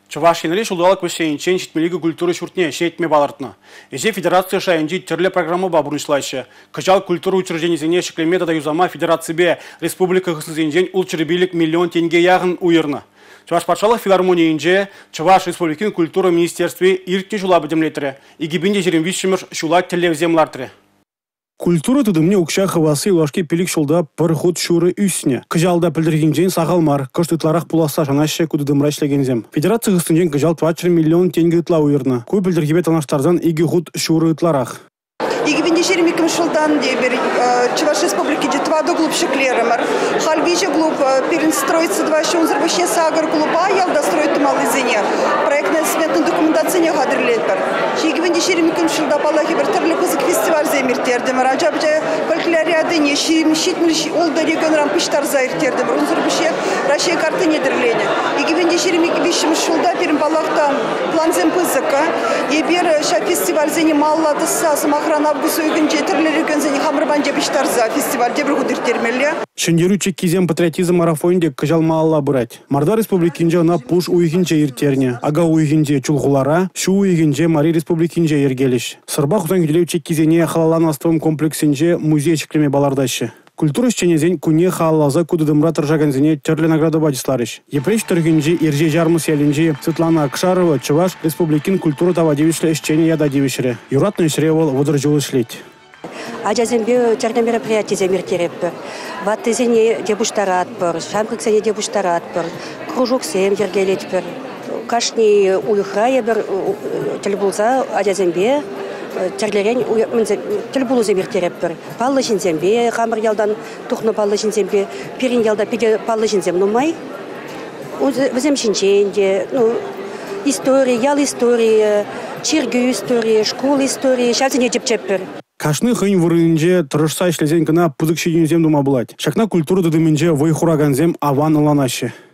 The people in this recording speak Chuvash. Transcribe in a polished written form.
Чӑваш Енре ҫулталӑк вӗҫлениччен 72 культура ҫуртне ҫӗнетме палӑртнӑ. Ӗҫе федераци шайӗнчи тӗрлӗ программӑпа пурнӑҫлаҫҫӗ. Кӑҫал культура учрежденисене ҫӗклеме тата юсама федераципе республика хыснисенчен 605 миллион тенке яхӑн уйӑрнӑ. Чӑваш патшалӑх филармонийӗнче Чӑваш Республикин культура министерстви иртнӗ ҫула пӗтӗмлетрӗ. 2023-мӗш ҫула тӗллевсем лартрӗ. Культура тытӑмне укҫа хывасси юлашки 5 ҫулта пӗр хут ҫурӑ ӳснӗ. Кӑҫал та пӗлтӗрхинчен сахал мар, кӑшт ытларах пуласса шанаҫҫӗ ку тытӑмра ӗҫлекенсем. Федераци хыснинчен кӑҫал 400 миллион тенкӗ ытла уйӑрнӑ. Ку пӗлтӗрхипе танлаштарсан 2 хут ҫурӑ ытларах. 2022 ҫултан эпир Чӑваш Республикинче 4 клуб ҫӗклерӗмӗр. Халь 3 клуб пирӗн строиться тӑваҫҫӗ, унсӑр пуҫне 8 клуба ялта строить тумаллисене проектно-сметный документацине хатӗрлетпӗр. 2022 ҫулта паллах эпир тӗрлӗ пысӑк фестивальсем ирттертӗмӗр. Ача-пӑча фольклориадине 76 регионран пуҫтарса ирттертӗмӗр. Унсӑр пуҫне Раҫҫей карттине тӗрленӗ. 2023 ҫулта пирӗн паллах та плансем пысӑк. Эпир ҫак фестивальсене малалла тӑсса, сӑмахран, август уйӑхӗнче тӗрлӗ регионсене хамӑр патӗнче пуҫтарса фестиваль тепӗр хут ирттермелле. Ҫӗнтерӳ чиккисем патриотизм марафонӗ те кӑҫал малалла пырать. Мордва Республикинче ӑна пуш уйӑхӗнче ирттернӗ. Ака уйӑхӗнче Чулхулара, ҫу уйӑхӗнче Мари Республикинче йӗркелӗҫ. Сӑрпа Хусан хӳтӗлев чиккисене халалланӑ астӑвӑм комплексӗнче музей ҫӗклеме палӑртаҫҫӗ. Культура ӗҫченӗсен кунне халалласа ку тытӑмра тӑрӑшакансене тӗрлӗ наградӑпа чысларӗҫ. Йӗпреҫ тӑрӑхӗнчи Ирҫе Ҫармӑс ялӗнчи Светлана Акшарова Чӑваш Республикин культура тава тивӗҫлӗ ӗҫченӗ ята тивӗҫрӗ. Юратнӑ ӗҫре вӑл 30 ҫул ӗҫлет. Ачасемпе тӗрлӗ мероприятисем ирттеретпӗр. Ваттисене те пуҫтаратпӑр, ҫамрӑксене те пуҫтаратпӑр, кружоксем йӗркелетпӗр. Кашни уйӑхра эпир тӗл пулса ачасемпе тӗрлӗрен тӗл пулусем ирттеретпӗр. Паллӑ ҫынсемпе, хамӑр ялтан тухнӑ паллӑ ҫынсемпе, пирӗн ялта питӗ паллӑ ҫынсем нумай. Вӗсем ҫинчен те, истори, ял историйӗ, чиркӳ историйӗ, шкул историйӗ ҫавсене тӗпчетпӗр. Кашни хӑйӗн вырӑнӗнче тӑрӑшса ӗҫлесен кӑна пысӑк ҫитӗнӳсем тума пулать. Ҫакна культура тытӑмӗнче вӑй хуракансем аван ӑнланаҫҫӗ.